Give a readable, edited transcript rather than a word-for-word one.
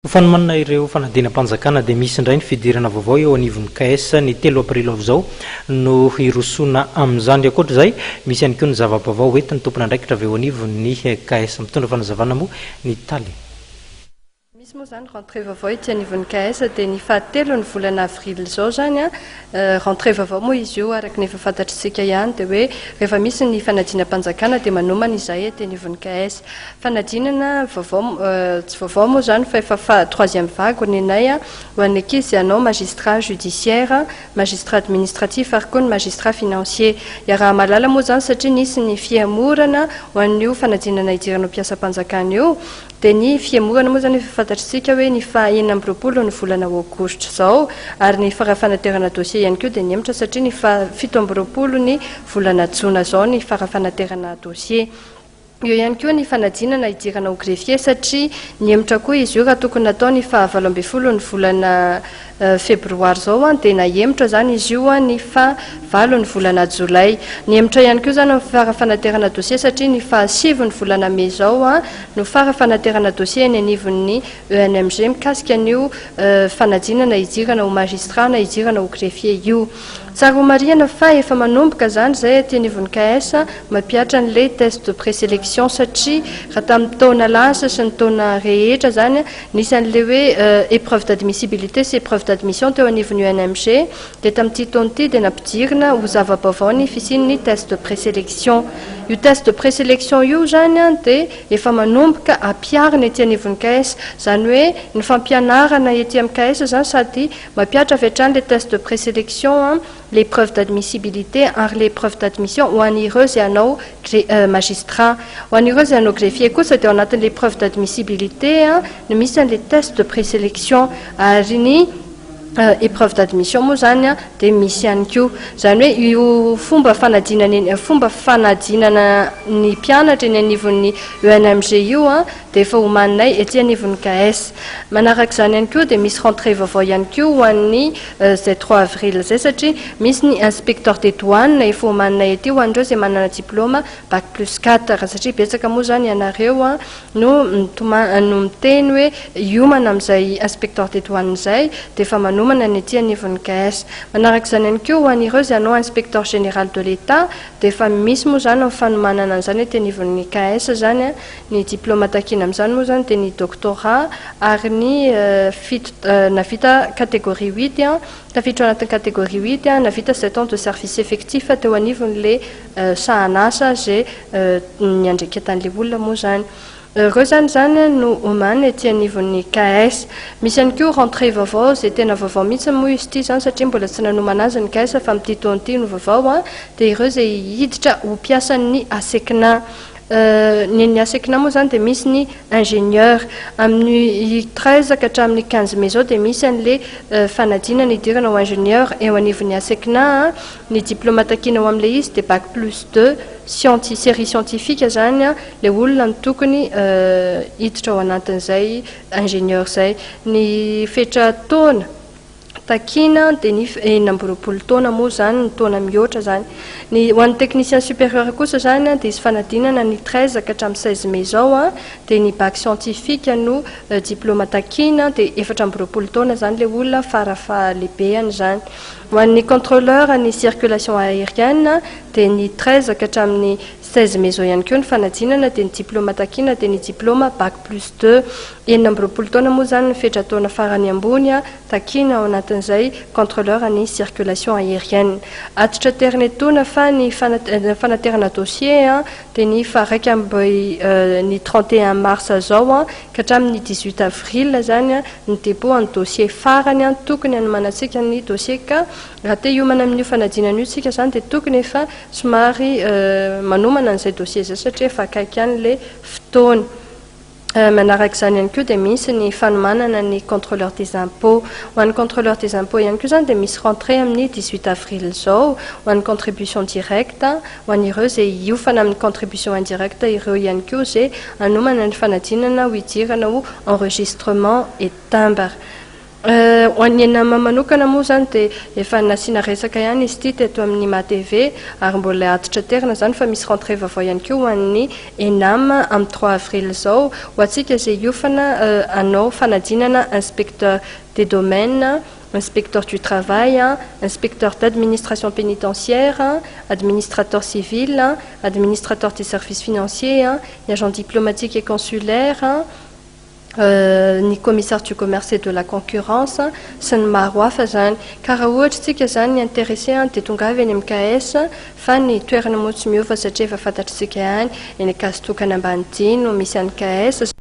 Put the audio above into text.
Ho fanomanana ireo fanadinam-panjakana dia misy indray ny fidirana vaovao eo anivon'ny KS ny 3 aprily ho avy izao no hirosoana amin'izany. Ankoatra izay, misy ihany koa ny zava-baovao hoentin'ny tompon'andraikitra avy eo anivon'ny KS. Mitondra fanazavana moa ny tale. Misy moa izany rentrée vaovao ety anivon'ny KS dia ny fahatelo ny volana avril izao izany an, rentrée vaovao moa izy io araka ny efa fantatr'isika ihany dia hoe rehefa misy ny fanadinam-panjakana dia manomana izahay ety anivon'ny KS. Fanadinana vaovao, tsy vaovao moa izany fa efa faha troisième vague nenay an, ho an'ny ankizy izay hanao magistrat judiciaire, magistrat administratif ary koa ny magistrat financier. Iaraha-mahalala moa izany satria nisy ny fihemorana ho an'io fanadinana hidirana ho mpiasam-panjakana io. Dia ny fihemorana moa izany efa fantatr'isika hoe ny faha 26 ny volana aogositra izao ary ny fara fanaterana dossier ihany koa dia nihemotra satria ny faha 27 ny volana jona izao ny fara fanaterana dossier. Eo ihany koa ny fanadinana hidirana ho greffier satria nihemotra koa izy io raha tokony natao ny faha 18 ny volana febroary izao dia nahemotra izany izy io ny faha 8 ny volana jolay. Nihemotra ihany koa izany ny fara fanaterana dossier satria ny faha 9 ny volana mey izao no fara fanaterana dossier eny anivon'ny ENMG mikasika an'io fanadinana hidirana ho magistrat na hidirana ho greffier io. Tsara homarihana fa efa manomboka izany izay aty anivon'ny KS mampihatra an'ilay test de présélection satria raha tamin'ny taona lasa sy ny taona rehetra izany nisy an'ilay hoe épreuve d'admissibilité sy épreuve d'admission teo anivon'ny UNMG dia tamin'ity taona ity dia nampidirina ho zava-baovao ny fisian'ny test de présélection. Io test de présélection io izany dia efa manomboka ampiharina ety anivon'ny KS. Izany hoe ny fampianarana ety amin'ny KS izany sady mampihatra avy hatrany ilay test de présélection, l'épreuve d'admissibilité ary l'épreuve d'admission ho an'ireo izay hanao magistrat. Ho an'ireo izay hanao greffier kosa dia ao anatin'ny l'épreuve d'admissibilité no misy an'ilay test de présélection ary ny épreuve d'admission moa izany dia misy ihany koa. Izany hoe io fomba fanadinana fomba fanadinana ny mpianatra eny anivon'ny ENMG io dia efa omaninay ety anivon'ny KS. Manaraka izany ihany koa dia misy rentrée vaovao ihany koa ho an'ny izay 3 avril izay satria misy ny inspecteur des douanes efa omaninay ety ho an'ireo izay manana diplôme bac plus 4 satria betsaka moa izany ianareo no no miteny hoe hiomana amin'izay inspecteur des douanes izay dia efa manomana ny ety anivon'ny KS. Manaraka izany ihany koa ho an'ireo izay hanao inspecteur général de l'État dia efa misy moa izany ny fanomanana an'izany ety anivon'ny KS izany. Ny diplôme takiana amin'izany moa izany dia ny doctorat ary ny fito navita catégorie huit, tafiditra ao anatin'ny catégorie huit, navita 7 ans de service effectif teo anivon'ilay sahanasa izay niandraiketan'ilay olona moa izany. Ireo izany izany no omanina ety anivon'ny KS. Misy ihany koa rentrée vaovao izay tena vaovao mihitsy moa izy ity izany satria mbola tsy nanomana azy ny KS fa amin'ity taona ity no vaovao, dia ireo izay hiditra ho mpiasan'ny ASECNA. Ny an'ny ASECNA moa izany dia misy ny ingénieur. Amin'ny 13 ka hatramin'ny 15 mai izao dia misy an'ilay fanadinana hidirana ho ingénieur eo anivon'ny ASECNA. Ny diplôme takiana ao amin'ilay izy dia bac plus 2 scienti série scientifique izany ilay olona no tokony hiditra ao anatin'izay ingénieur izay. Ny fetra taona takiana dia ny 26 taona moa izany, ny taona mihoatra izany. Ny ho an'ny technicien supérieur kosa izany dia hisy fanadinana ny 13 ka hatramin'ny 16 mai izao, dia ny bac scientifique no diplôme takiana, dia 24 taona izany ilay olona farafahalehibehany izany. Ho an'ny contrôleur ny circulation aérienne dia ny 13 ka hatramin'ny 16 mai izao ihany koa ny fanadinana, dia ny diplôme takiana dia ny diplôme bac plus 2. 26 taona moa izany ny fetra taona farany ambony takiana ao anatin'izay contrôleur ny circulation aérienne. Atitra ternetona fa ny fanaterana dossier dia ny faha raika amby ny 31 mars izao ka hatramin'ny 18 avril izany ny dépôt ny dossier farany tokony hanomanantsika ny dossier, ka raha te hiomana amin'io fanadinana io tsika izany dia tokony efa somary manomana an'izay dossier izay satria efa akaiky ihany ilay fotoana. Manaraka izany ihany koa dia misy ny fanomanana ny contrôleur des impôts. Ho an'ny contrôleur des impôts ihany koa izany dia misy rentrée amin'ny 18 avril izao ho an'ny contribution directe, ho an'ireo izay hiofana amin'ny contribution indirecte, ireo ihany koa izay hanomana ny fanadinana ho hidirana ho enregistrement et timbre. Ho an'ny ENAM manokana moa izany dia efa nasiana resaka ihany izy ity teto amin'ny MATV ary mbola atitraterina izany fa misy rentrée vaovao ihany koa ho an'ny ENAM amin'ny 3 avril izao, ho antsika izay hiofana hanao fanadinana inspecteur des domaines, inspecteur du travail, inspecteur d'administration pénitentiaire, administrateur civil, administrateur des services financiers, ny agent diplomatique et consulaire, ny commissaire du commerce et de la concurrence sy ny maro hafa zany. Ka raha ohatra tsika zany ny intéressé dia tonga avy eny amin'ny KS, fa ny toerana moa tsy miova satria efa fantatritsika ihany, eny Ankazotokana Ambanidia no misy any KS.